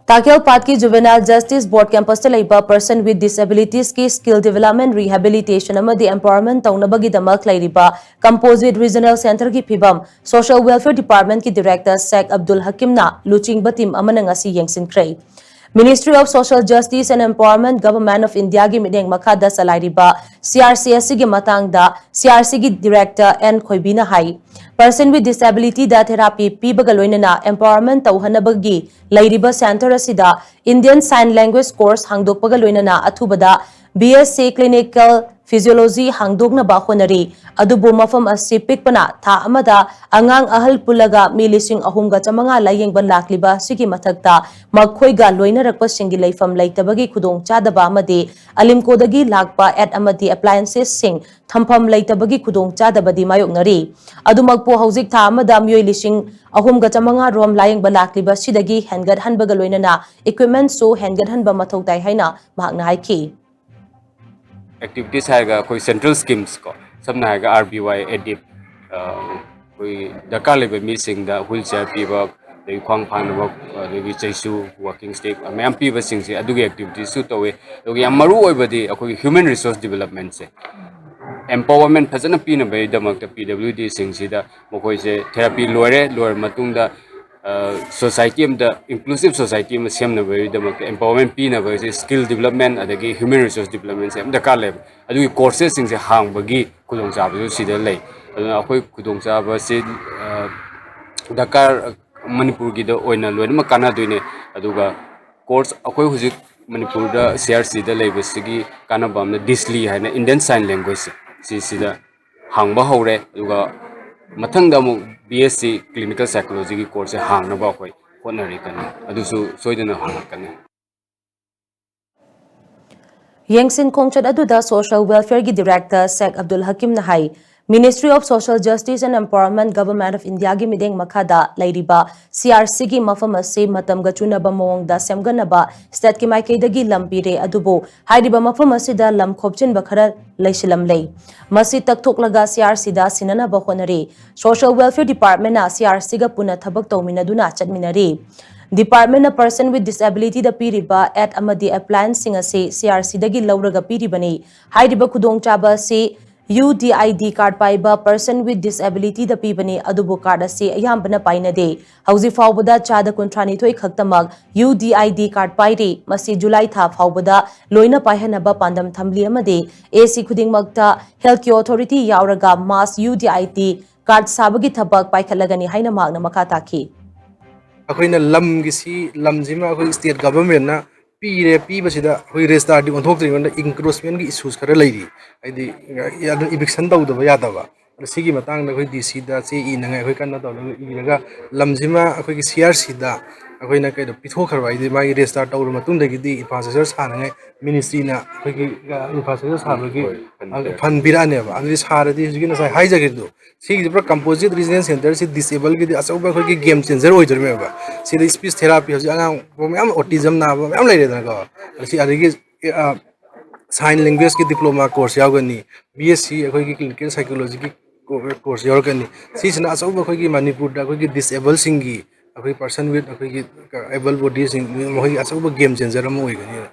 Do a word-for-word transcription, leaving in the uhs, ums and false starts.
ꯇꯥꯈꯦꯜ ꯄꯥꯠꯀꯤ Juvenile Justice Board campus ꯇ ꯂꯩꯕ Person with Disabilities ꯀꯤ Skill Development, Rehabilitation ꯑꯃꯗꯤ Empowerment ꯇꯧꯅꯕꯒꯤꯗꯃꯛ ꯂꯩꯔꯤꯕ Composite Regional Center ꯒꯤ ꯐꯤꯕꯝ Social Welfare Department ꯀꯤ Director ꯁꯦꯛ ꯑꯕꯗꯨꯜ ꯍꯀꯤꯝꯅ ꯂꯨꯆꯤꯡꯕ team ꯑꯃꯅ ꯉꯁꯤ ꯌꯦꯡꯁꯤꯟꯈ꯭ꯔꯦ꯫ Ministry of Social Justice and Empowerment, Government of India ꯒꯤ ꯃꯤꯠꯌꯦꯡ ꯃꯈꯥꯗ ꯆꯂꯥꯏꯔꯤꯕ C R C ꯑꯁꯤꯒꯤ ꯃꯇꯥꯡꯗ C R C ꯒꯤ Director ꯑꯦꯟ ꯈꯣꯏꯕꯤꯅ ꯍꯥꯏ, Person with Disability ꯗ therapy ꯄꯤꯕꯒ ꯂꯣꯏꯅꯅ empowerment ꯇꯧꯍꯟꯅꯕꯒꯤ ꯂꯩꯔꯤꯕ center ꯑꯁꯤꯗ Indian Sign Language course ꯍꯥꯡꯗꯣꯛꯄꯒ ꯂꯣꯏꯅꯅ ꯑꯊꯨꯕꯗ B S C Clinical Physiology ꯍꯥꯡꯗꯣꯛꯅꯕ ꯍꯣꯠꯅꯔꯤ꯫ ꯑꯗꯨꯕꯨ ꯃꯐꯝ ꯑꯁꯤ ꯄꯤꯛꯄꯅ ꯊꯥ ꯑꯃꯗ ꯑꯉꯥꯡ ꯑꯍꯜ ꯄꯨꯜꯂꯒ ꯃꯤ ꯂꯤꯁꯤꯡ ꯑꯍꯨꯝꯒ ꯆꯥꯃꯉꯥ ꯂꯥꯌꯦꯡꯕ ꯂꯥꯛꯂꯤꯕ ꯑꯁꯤꯒꯤ ꯃꯊꯛꯇ ꯃꯈꯣꯏꯒ ꯂꯣꯏꯅꯔꯛꯄꯁꯤꯡꯒꯤ ꯂꯩꯐꯝ ꯂꯩꯇꯕꯒꯤ ꯈꯨꯗꯣꯡꯆꯥꯗꯕ ꯑꯃꯗꯤ ꯑꯂꯤꯝꯀꯣꯗꯒꯤ ꯂꯥꯛꯄ at ꯑꯃꯗꯤ appliances ꯁꯤꯡ ꯊꯝꯐꯝ ꯂꯩꯇꯕꯒꯤ ꯈꯨꯗꯣꯡꯆꯥꯗꯕꯗꯤ ꯃꯥꯌꯣꯛꯅꯔꯤ꯫ ꯑꯗꯨꯃꯛꯄꯨ ꯍꯧꯖꯤꯛ ꯊꯥ ꯑꯃꯗ ꯃꯤꯑꯣꯏ ꯂꯤꯁꯤꯡ ꯑꯍꯨꯝꯒ ꯆꯥꯃꯉꯥ ꯔꯣꯝ ꯂꯥꯌꯦꯡꯕ ꯂꯥꯛꯂꯤꯕ ꯑꯁꯤꯗꯒꯤ ꯍꯦꯟꯒꯠꯍꯟꯕꯒ ꯂꯣꯏꯅꯅ equipment ꯁꯨ ꯍꯦꯟꯒꯠꯍꯟꯕ ꯃꯊꯧ ꯇꯥꯏ ꯍꯥꯏꯅ ꯃꯍꯥꯛꯅ ꯍꯥꯏꯈꯤ꯫ Activities ꯍꯥꯏꯔꯒ ꯑꯩꯈꯣꯏ central schemes ꯀꯣ, ꯁꯝꯅ ꯍꯥꯏꯔꯒ R B Y, ADIP, ꯑꯩꯈꯣꯏ ꯗꯔꯀꯥꯔ ꯂꯩꯕ ꯃꯤꯁꯤꯡꯗ wheelchair ꯄꯤꯕ, ꯑꯗꯒꯤ ꯈ꯭ꯋꯥꯡ ꯐꯥꯅꯕ, ꯑꯗꯒꯤ ꯆꯩꯁꯨ, walking stick ꯃꯌꯥꯝ ꯄꯤꯕꯁꯤꯡꯁꯦ ꯑꯗꯨꯒꯤ activities ꯁꯨ ꯇꯧꯋꯤ꯫ ꯑꯗꯨꯒ ꯌꯥꯝ ꯃꯔꯨ ꯑꯣꯏꯕꯗꯤ ꯑꯩꯈꯣꯏꯒꯤ human resource development ꯁꯦ empowerment ꯐꯖꯅ ꯄꯤꯅꯕꯒꯤꯗꯃꯛꯇ P W D ꯁꯤꯡꯁꯤꯗ ꯃꯈꯣꯏꯁꯦ therapy ꯂꯣꯏꯔꯦ, ꯂꯣꯏꯔꯕ ꯃꯇꯨꯡꯗ society ꯑꯃꯗ, inclusive society ꯑꯃ ꯁꯦꯝꯅꯕꯒꯤꯗꯃꯛꯇ empowerment ꯄꯤꯅꯕꯒꯤ skill development ꯑꯗꯒꯤ human resource development ꯁꯦ ꯌꯥꯝ ꯗꯔꯀꯥꯔ ꯂꯩꯕ꯫ ꯑꯗꯨꯒꯤ courses ꯁꯤꯡꯁꯦ ꯍꯥꯡꯕꯒꯤ ꯈꯨꯗꯣꯡꯆꯥꯕꯁꯨ ꯁꯤꯗ ꯂꯩ꯫ ꯑꯗꯨꯅ ꯑꯩꯈꯣꯏ ꯈꯨꯗꯣꯡꯆꯥꯕꯁꯤ ꯗꯔꯀꯥꯔ ꯃꯅꯤꯄꯨꯔꯒꯤꯗ ꯑꯣꯏꯅ ꯂꯣꯏꯅꯃꯛ ꯀꯥꯟꯅꯗꯣꯏꯅꯦ꯫ ꯑꯗꯨꯒ course ꯑꯩꯈꯣꯏ ꯍꯧꯖꯤꯛ ꯃꯅꯤꯄꯨꯔꯗ C R C ꯗ ꯂꯩꯕꯁꯤꯒꯤ ꯀꯥꯟꯅꯕ ꯑꯃꯅ DISLI ꯍꯥꯏꯅ Indian Sign Language ꯁꯦ ꯁꯤꯁꯤꯗ ꯍꯥꯡꯕ ꯍꯧꯔꯦ꯫ ꯑꯗꯨꯒ ꯃꯊꯪꯗ ꯑꯃꯨꯛ B S C Clinical Psychology ꯒꯤ course ꯁꯦ ꯍꯥꯡꯅꯕ ꯑꯩꯈꯣꯏ ꯍꯣꯠꯅꯔꯤ ꯀꯟꯅ꯫ ꯑꯗꯨꯁꯨ ꯁꯣꯏꯗꯅ ꯍꯥꯡꯂꯛꯀꯅꯤ꯫ ꯌꯦꯡꯁꯤꯟ ꯈꯣꯡꯆꯠ ꯑꯗꯨꯗ Social Welfare ꯒꯤ Director shake Abdul ꯍꯀꯤꯝꯅ high, Ministry of Social Justice and Empowerment, Government of India ꯒꯤ ꯃꯤꯠꯌꯦꯡ ꯃꯈꯥꯗ ꯂꯩꯔꯤꯕ C R C ꯒꯤ ꯃꯐꯝ ꯑꯁꯤ ꯃꯇꯝꯒ ꯆꯨꯅꯕ ꯃꯑꯣꯡꯗ ꯁꯦꯝꯒꯠꯅꯕ state ꯀꯤ ꯃꯥꯏꯀꯩꯗꯒꯤ ꯂꯝ ꯄꯤꯔꯦ꯫ ꯑꯗꯨꯕꯨ ꯍꯥꯏꯔꯤꯕ ꯃꯐꯝ ꯑꯁꯤꯗ ꯂꯝ ꯈꯣꯞꯆꯤꯟꯕ ꯈꯔ ꯂꯩꯁꯤꯜꯂꯝꯂꯦ꯫ ꯃꯁꯤ ꯇꯛꯊꯣꯛꯂꯒ C R C ꯗ ꯁꯤꯟꯅꯅꯕ ꯍꯣꯠꯅꯔꯤ꯫ Social Welfare Department ꯅ C R C ꯒ ꯄꯨꯟꯅ ꯊꯕꯛ ꯇꯧꯃꯤꯟꯅꯗꯨꯅ ꯆꯠꯃꯤꯟꯅꯔꯤ꯫ ꯗꯤꯄꯥꯔꯠꯃꯦꯟꯅ ꯄꯔꯁꯟ ꯋꯤꯠ ꯗꯤꯁꯑꯦꯕꯤꯂꯤꯇꯤꯗ ꯄꯤꯔꯤꯕ ꯑꯦꯗ ꯑꯃꯗꯤ ꯑꯦꯄ꯭ꯂꯥꯌꯦꯟꯁꯁꯤꯡ ꯑꯁꯤ ꯁꯤ ꯑꯥꯔ ꯁꯤꯗꯒꯤ ꯂꯧꯔꯒ ꯄꯤꯔꯤꯕꯅꯤ꯫ ꯍꯥꯏꯔꯤꯕ ꯈꯨꯗꯣꯡꯆꯥꯕ ꯑꯁꯤ U D I D card ꯄꯥꯏꯕ ꯄꯔꯁꯟ ꯋꯤꯠ ꯗꯤꯁꯑꯦꯕꯤꯂꯤꯇꯤꯗ ꯄꯤꯕꯅꯤ, ꯑꯗꯨꯕꯨ ꯀꯥꯔꯗ ꯑꯁꯤ ꯑꯌꯥꯝꯕꯅ ꯄꯥꯏꯅꯗꯦ꯫ ꯍꯧꯖꯤꯛ ꯐꯥꯎꯕꯗ ꯆꯥꯗ ꯀꯨꯟꯊ꯭ꯔꯥꯅꯤꯊꯣꯏ ꯈꯛꯇꯃꯛ U D I D card ꯄꯥꯏꯔꯤ꯫ ꯃꯁꯤ ꯖꯨꯂꯥꯏ ꯊꯥ ꯐꯥꯎꯕꯗ ꯂꯣꯏꯅ ꯄꯥꯏꯍꯟꯅꯕ ꯄꯥꯟꯗꯝ ꯊꯝꯂꯤ ꯑꯃꯗꯤ ꯑꯦ ꯁꯤ ꯈꯨꯗꯤꯡꯃꯛꯇ ꯍꯦꯜꯊꯀꯤ ꯑꯣꯊꯣꯔꯤꯇꯤ ꯌꯥꯎꯔꯒ ꯃꯥꯁ U D I D card ꯁꯥꯕꯒꯤ ꯊꯕꯛ ꯄꯥꯏꯈꯠꯂꯒꯅꯤ ꯍꯥꯏꯅ ꯃꯍꯥꯛꯅ ꯃꯈꯥ ꯇꯥꯈꯤ꯫ ꯑꯩꯈꯣꯏꯅ ꯂꯝꯒꯤ ꯁꯤ, ꯂꯝꯁꯤꯃ ꯑꯩꯈꯣꯏ ꯁ꯭ꯇꯦꯠ ꯒꯚꯔꯟꯃꯦꯟꯠꯅ ꯄꯤꯔꯦ, ꯄꯤꯕꯁꯤꯗ ꯑꯩꯈꯣꯏ ꯔꯦꯖꯤꯁꯇꯥꯔꯗꯤ ꯑꯣꯟꯊꯣꯛꯇ꯭ꯔꯤꯉꯩꯗ ꯏꯟꯀ꯭ꯔꯣꯆꯃꯦꯟꯠꯀꯤ ꯏꯁꯨꯁ ꯈꯔ ꯂꯩꯔꯤ, ꯍꯥꯏꯗꯤ ꯑꯗꯨ ꯏꯚꯤꯛꯁꯟ ꯇꯧꯗꯕ ꯌꯥꯗꯕ꯫ ꯑꯗ ꯁꯤꯒꯤ ꯃꯇꯥꯡꯗ ꯑꯩꯈꯣꯏ ꯗꯤ ꯁꯤꯗ ꯆꯦ ꯏꯅꯉꯥꯏ ꯑꯩꯈꯣꯏ ꯀꯟꯅ ꯇꯧꯔꯒ ꯏꯔꯒ ꯂꯝꯁꯤꯃ ꯑꯩꯈꯣꯏꯒꯤ ꯁꯤ ꯑꯥꯔ ꯁꯤꯗ ꯑꯩꯈꯣꯏꯅ ꯀꯩꯅꯣ ꯄꯤꯊꯣꯛꯈ꯭ꯔꯕ, ꯍꯥꯏꯗꯤ ꯃꯥꯒꯤ ꯔꯦꯖꯤꯁꯇꯥꯔ ꯇꯧꯔꯕ ꯃꯇꯨꯡꯗꯒꯤꯗꯤ ꯏꯟꯐ꯭ꯔꯥꯁ꯭ꯇ꯭ꯔꯛꯆꯔ ꯁꯥꯅꯉꯥꯏ ꯃꯤꯅꯤꯁꯇ꯭ꯔꯤꯅ ꯑꯩꯈꯣꯏꯒꯤ ꯏꯟꯐ꯭ꯔꯥꯁ꯭ꯇ꯭ꯔꯛꯆꯔ ꯁꯥꯕꯒꯤ ꯐꯟ ꯄꯤꯔꯛꯑꯅꯦꯕ꯫ ꯑꯗꯨꯗꯤ ꯁꯥꯔꯗꯤ ꯍꯧꯖꯤꯛꯀꯤ ꯉꯁꯥꯏ ꯍꯥꯏꯖꯈꯤꯕꯗꯣ, ꯁꯤꯒꯤꯁꯦ ꯄꯨꯔꯥ ꯀꯝꯄꯣꯖꯤꯠ ꯔꯤꯖꯅꯦꯜ ꯁꯦꯟꯇꯔꯁꯤ ꯗꯤꯁꯑꯦꯕꯜꯒꯤꯗꯤ ꯑꯆꯧꯕ ꯑꯩꯈꯣꯏꯒꯤ ꯒꯦꯝ ꯆꯦꯟꯖꯔ ꯑꯣꯏꯗꯣꯔꯤꯃꯦꯕ꯫ ꯁꯤꯗ ꯁ꯭ꯄꯤꯁ ꯊꯦꯔꯥꯄꯤ, ꯍꯧꯖꯤꯛ ꯑꯉꯥꯡ ꯃꯌꯥꯝ ꯑꯣꯇꯤꯖꯝ ꯅꯥꯕ ꯃꯌꯥꯝ ꯂꯩꯔꯦꯗꯅꯀꯣ꯫ ꯑꯁꯤ ꯑꯗꯒꯤ ꯁꯥꯏꯟ ꯂꯦꯡꯒ꯭ꯋꯦꯖꯀꯤ ꯗꯤꯄ꯭ꯂꯣꯃꯥ ꯀꯣꯔꯁ ꯌꯥꯎꯒꯅꯤ, ꯕꯤ ꯑꯦꯁ ꯁꯤ ꯑꯩꯈꯣꯏꯒꯤ ꯀ꯭ꯂꯤꯅꯤꯀꯦꯜ ꯁꯥꯏꯀꯣꯂꯣꯖꯤꯒꯤ ꯀꯣꯔꯁ ꯌꯥꯎꯔꯛꯀꯅꯤ꯫ ꯁꯤꯁꯤꯅ ꯑꯆꯧꯕ ꯑꯩꯈꯣꯏꯒꯤ ꯃꯅꯤꯄꯨꯔꯗ ꯑꯩꯈꯣꯏꯒꯤ ꯗꯤꯁꯑꯦꯕꯜꯁꯤꯡꯒꯤ, ꯑꯩꯈꯣꯏ ꯄꯔꯁꯟ ꯋꯤꯠ ꯑꯩꯈꯣꯏꯒꯤ ꯑꯦꯕꯜ ꯕꯣꯗꯤꯁꯤꯡ, ꯃꯈꯣꯏꯒꯤ ꯑꯆꯧꯕ ꯒꯦꯝ ꯆꯦꯟꯖꯔ ꯑꯃ ꯑꯣꯏꯒꯅꯤ꯫